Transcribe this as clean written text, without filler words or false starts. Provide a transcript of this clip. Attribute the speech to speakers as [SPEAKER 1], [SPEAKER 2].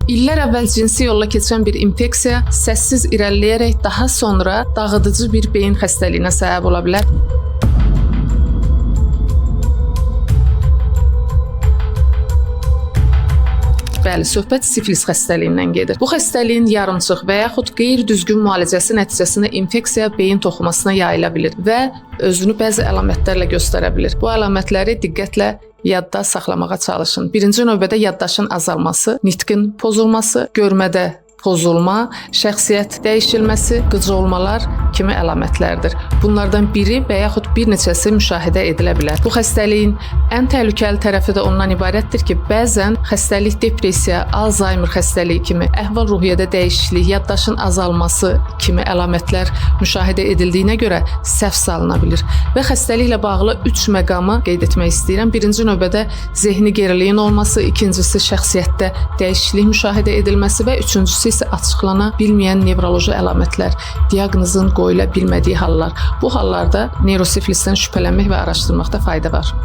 [SPEAKER 1] İllər əvvəl cinsi yolla keçən bir infeksiya səssiz irəliləyərək daha sonra dağıdıcı bir beyin xəstəliyinə səbəb ola bilər. Bəli, söhbət siflis xəstəliyindən gedir. Bu xəstəliyin yarımçıq və yaxud qeyri-düzgün müalicəsi nəticəsində infeksiya beyin toxumasına yayıla bilir və özünü bəzi əlamətlərlə göstərə bilir. Bu əlamətləri diqqətlə yadda saxlamağa çalışın. Birinci növbədə yaddaşın azalması, nitqin pozulması, görmədə pozulma, şəxsiyyət dəyişilməsi, qıcolmalar kimi əlamətlərdir. Bunlardan biri və yaxud bir neçəsi müşahidə edilə bilər. Bu xəstəliyin ən təhlükəli tərəfi də ondan ibarətdir ki, bəzən xəstəlik depressiya, Alzheimer xəstəliyi kimi əhval-ruhiyyədə dəyişiklik, yaddaşın azalması kimi əlamətlər müşahidə edildiyinə görə səhv salına bilir. Və xəstəliklə bağlı 3 məqamı qeyd etmək istəyirəm. Birinci növbədə zehni geriliyin olması, ikincisi şəxsiyyətdə dəyişiklik müşahidə edilməsi və üçüncüsü isə açıqlana bilməyən nevroloji əlamətlər, diaqnozun qoyula bilmədiyi hallar. Bu hallarda nevrosiflisdən şübhələnmək və araşdırmaqda fayda var.